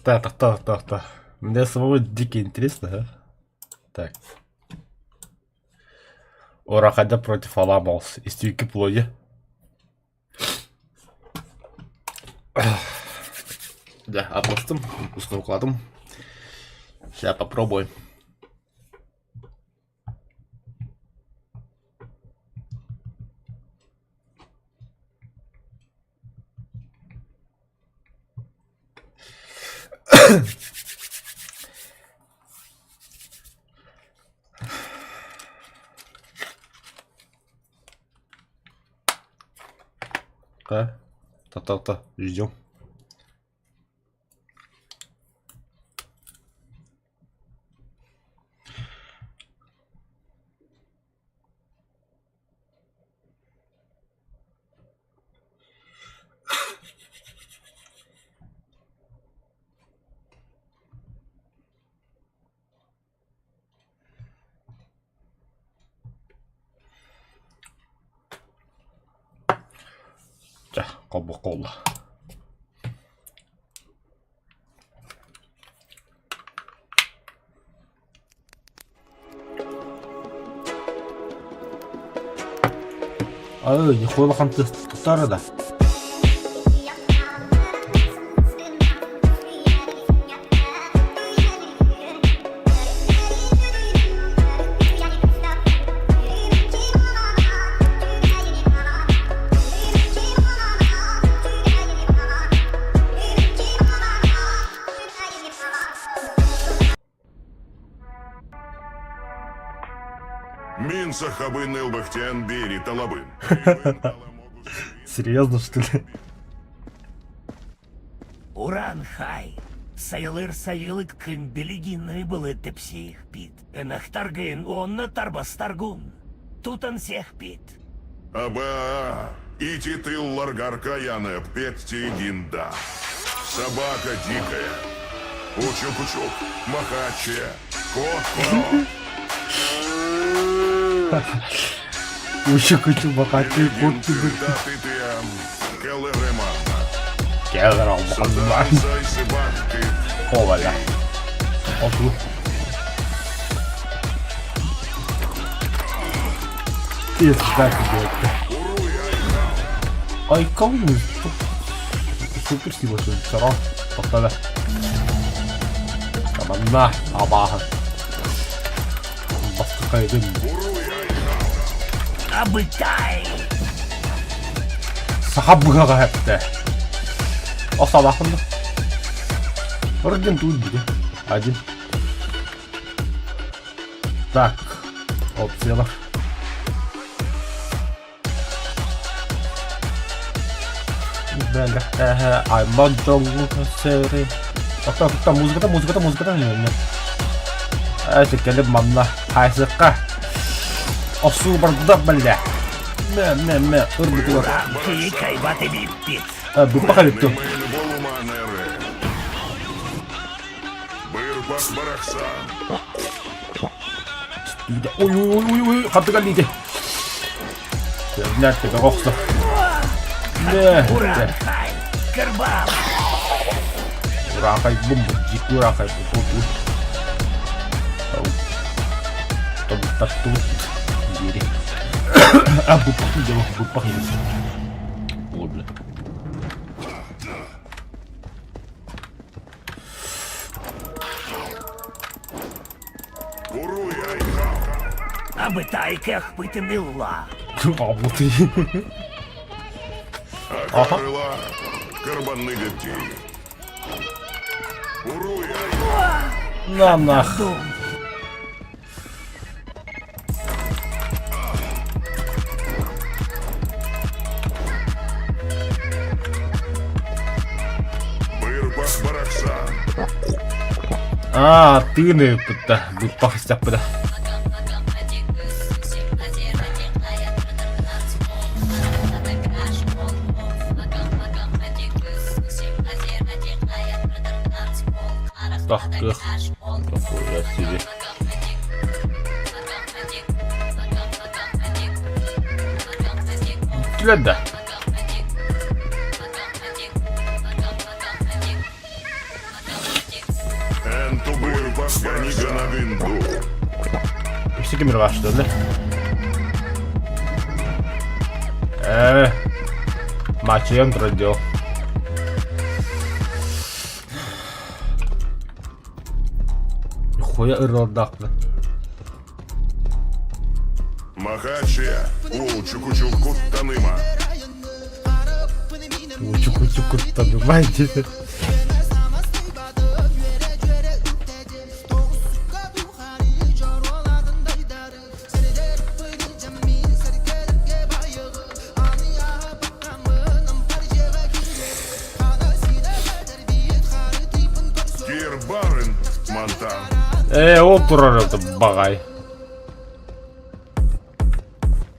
Так, так, так, так, так. Мне самому дико интересно, а? Так. Урахада против Аламос. Истюки плоди. Да, отложим, вкусно укладом. Сейчас попробуем. Да? Та-та-та, ждем. Чэ, холбуохха буолла. Ай, нихуя улахан тыас тутара да. Мин сахабын ылбахтиан бири талабын. Серьезно, что ли? Уранхай, сайылыр сайылык күн билигин былы тепсиих пит. Ынахтаргын онна тарбастаргун. Тутан сех пит. Аба, ити тылларгарка яны петти гинда. Собака дикая. Учук-учук, махаче, кот-ко. Учу-кучу бакачы кот Оваля. Оту. Пизда тебе это. Ай, кому? Супер сила, что ли, сара. Повторя. Манна, абааһы. Бастыкайдын. Абытай! Саха быһаҕа хэптэ. Осалаахын да. Орден тут буде. Один. Так. Опциялар. Аймак дьоҥҥо көрсөөрү Оттон оттон музыката музыката музыката Эти кэлим манна хайсыкка Осуу барда бэллэ Мэ мэ мэ ырбытыгар Буппа халитту Ой ой ой ой хантыгар лиде Нэрт бөҕө охсор. Урахай! Кырбал! Урахай бум дьикки урахай бу Тобуттаттыбыт диэри. А буппах дьэ буппах Ой, бля. Абытайках пытынылла. Абыты. Аха. На нах. Аа, тыын ыыппыта, быппах истэхпитэ. Тахтыах. Такое себе. Бүттүлэр да. Гынду. Өссө ким что ли? Э, мачыйан пройдел. Хуя ырылдаахпын. Махачия, Улчукучукуттаныма. Учукучукуттаныма диэн. Кирбарын мантан. Ээ, ол турар это баҕай.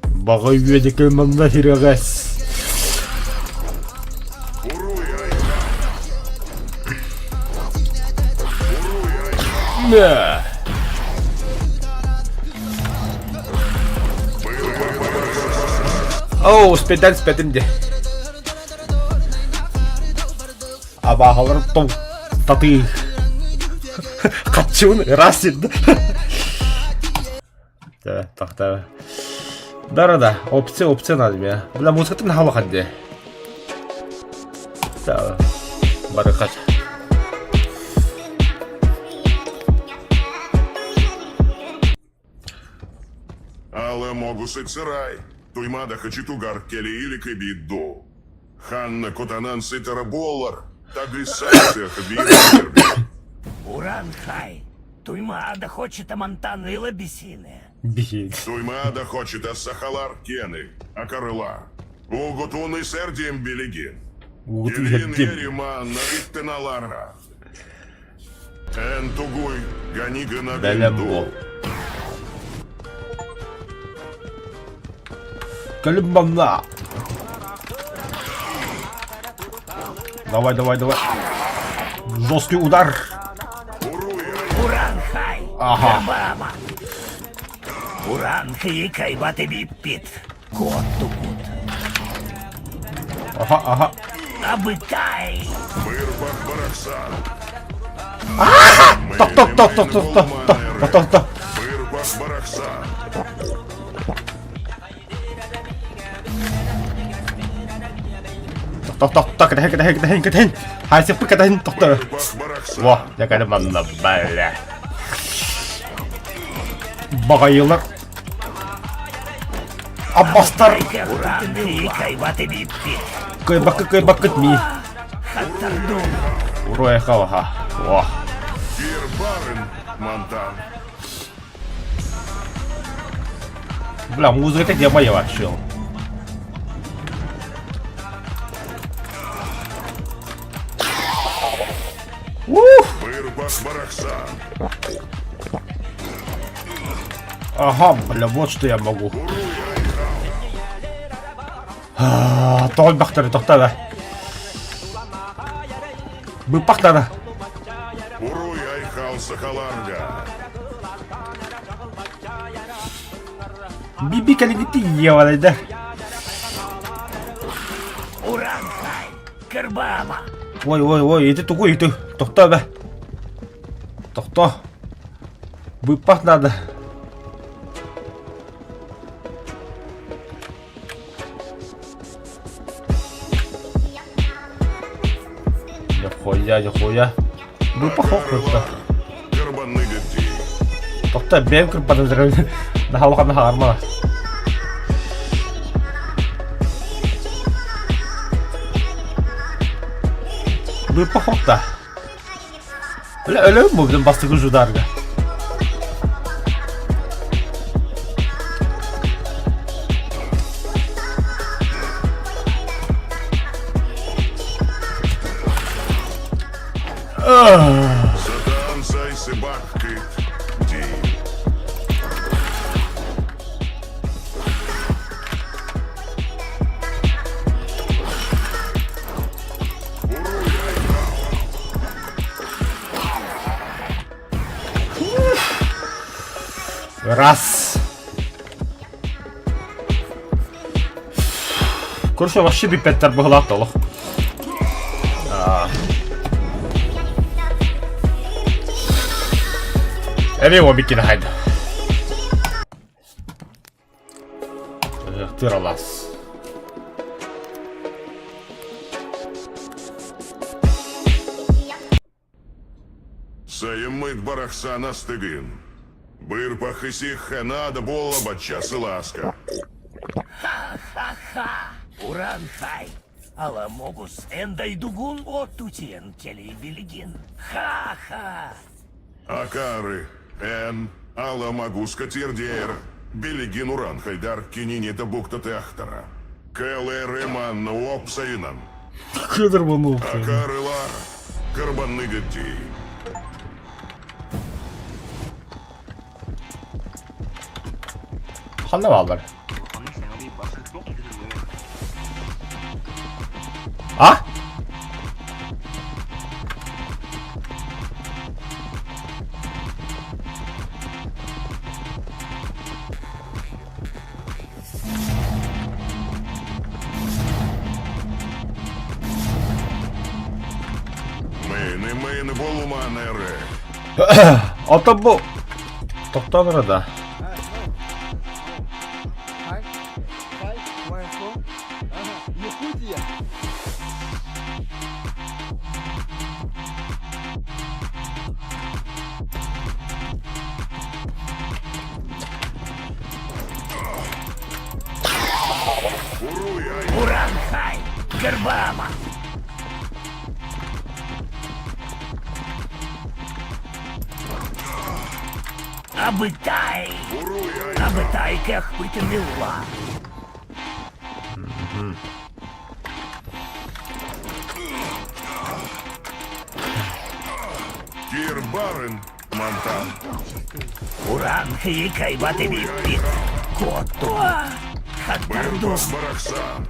Баҕай үөдүкэ манна сирэҕэс. Уруй айха. Уруй айха. Мэ. Оу, спедан спетим де. Абааһалар тоҥ татыы. Хаччыбын ыраас сирдэ. Тахта. Да-да-да, опция, опция надо мне. Бля, музыкатын халахан де. Да, барыкат. Але могусы цирай. Туймада хачитугар келиили кыбидду. Ханна кутанан сытара боллар. Тагысайсых вирберби. Уранхай. Туймаада хочет амантаныла бесине. Биһиги. Туймада хочет асахалар кены, акарыла. Угутуны сердием белигин. Угутун Елин сердием. ерима навиттеналара. Эн тугуй ганигана Бэлэм буол. Кэлим манна. Давай, давай, давай. Жесткий удар. Уранхай. Ага. Кабама. Уранхай кайбаты биппит. Кот тукут. Ага, ага. Абытай. Бырбах барахсан. Тох, тох, тох, тох, тох, тох, тох, тох, тох. Бырбах барахсан. Тох, тох, тох, кэтэһин, кэтэһин, кэтэһин, кэтэһин. Хайсыппыт кэтэһин, тохтор. Бырбах барахсан. Во, дьэ кэлэ манна бэлэ. Баҕайылар. Аббастар. Уранхай кайбаты биппит. Кыайбаккыт, кыайбаккыт ми. Хаттардум. Уруй халаха. Во. Кирбарын мантан. Бля, музыка где моя вообще? Ух! Бырбах барахсан. Ага, бля, вот что я могу. Тоҕой бахтары, тохтоо Быппахтара. Уруй айхал сахаларга. Биби кэлигити ева да. Уранхай. Карбама. Ой, ой, ой, ити тугуй ити. Тохтоо бэ. Тохтоо. Быппах надо. Нихуя, нихуя. Быппах охрutta. Карбаныгати. Тохтоо бэйэм кырбанан наһалахан хаарма. Быппах охта. Бля, өлөм бу bizim бастакы жударга. Сатан сайсыбак кыт. Ди. Уруй айхал. Раз. Короче, вообще бипеттер быһылаах толох. Эбиэ уобиккин хайда. Ыһыахтыыр алаас. Сайыммыт барахсан астыгын. Быырпах исиххэ наада буолла бачча сылааска. Ха-ха-ха! Уранхай! Аламогус эндайдугун оттутиен келей билигин. Ха-ха! Акары, эн, Аламагуска тиэрдээр, билигин уранхайдар кинини да буктатыахтара. Кэлэрэ манна уопсайынан. Кыдыр буну. Акарылар, кырбанныгыт дии. Ханна бааллар? А? Мыны, мыны, болуманеры. Ото бу тохтоон да. Уранхай! Кырбама! Абытай! Абытай кэхпытын ылла! Кир барын мантан. Уранхай кайбаты биппит! Котту! Хаттарду! Бырбах барахсан.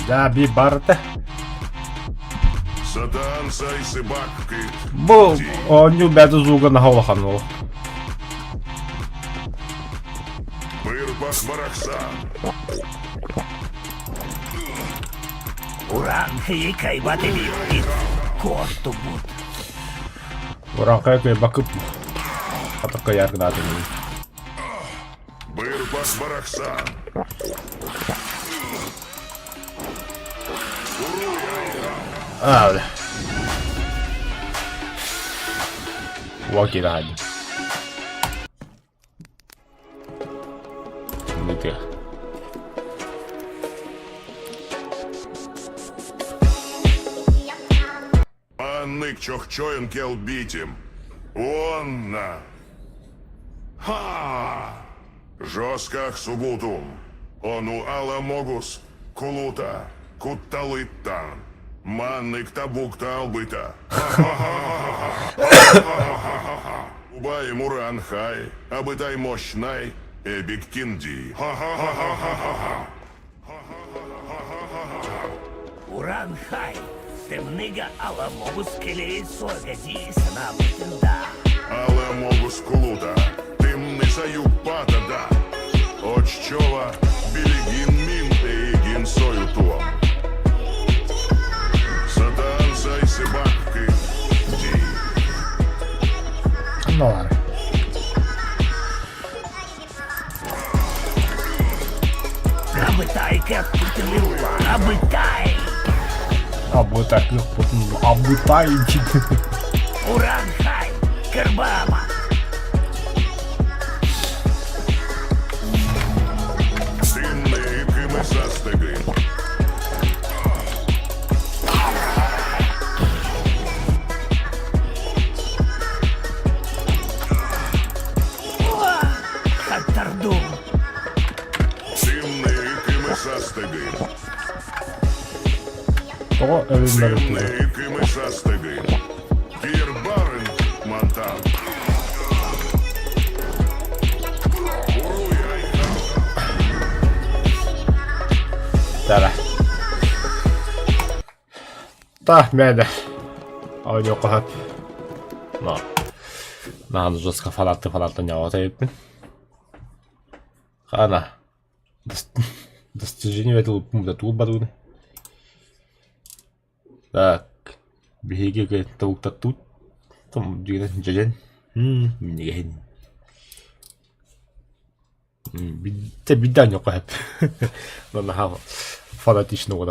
Да, би барта. Сатан сайсыбак кыт. Бу оонньуу бэйэтэ звуга наһаа улахан ол. Бырбах барахсан. Уранхай кайбаты биппит! Котту бут! Уранхай кыайбаккыт хата кыайар гынаатын. Бырбах барахсан. А, бля. Уа киирэ хаалла. Тымныы Аннык чохчойын келбитим. Онна. Ха! Жосках субутум. Ону аламогус. Кулута. Кутталыттан. Маннык табукта албыта. Убай муранхай. Абытай мощнай. Эбиктинди. Ха-ха-ха-ха-ха-ха. Уранхай! Тымныга аламогус келей соргади санабытында! Аламогус кулута. Тымны саюпата да. Оччова билигин мин эйгин соютуом. Сатан сайсыбак кыт ди. Ханна баар? Абытай кэхпытын ылла! Абытай! Абытай кыахпытын абытай Уранхай! Кырбама! Тымны кымысастыгын. Хаттардум! Тымны кымысастыгын. Тоҕо өлүннэрин Тымны кымысастыгын. Кир барын мантан. Уруй айхал. Тара. Та, мээдэ. Оонньуохха сөп. Но наһаа жестко фанатты фанаттан ньаҕата эбиппин. Хана достижение тулбатыгын. Так, биһиги тобуктаттыбыт. Дьэдьэн. Минньигэһин. Биирдэ биирдэ оонньуохха сөп. Наһаа фанатично буолар.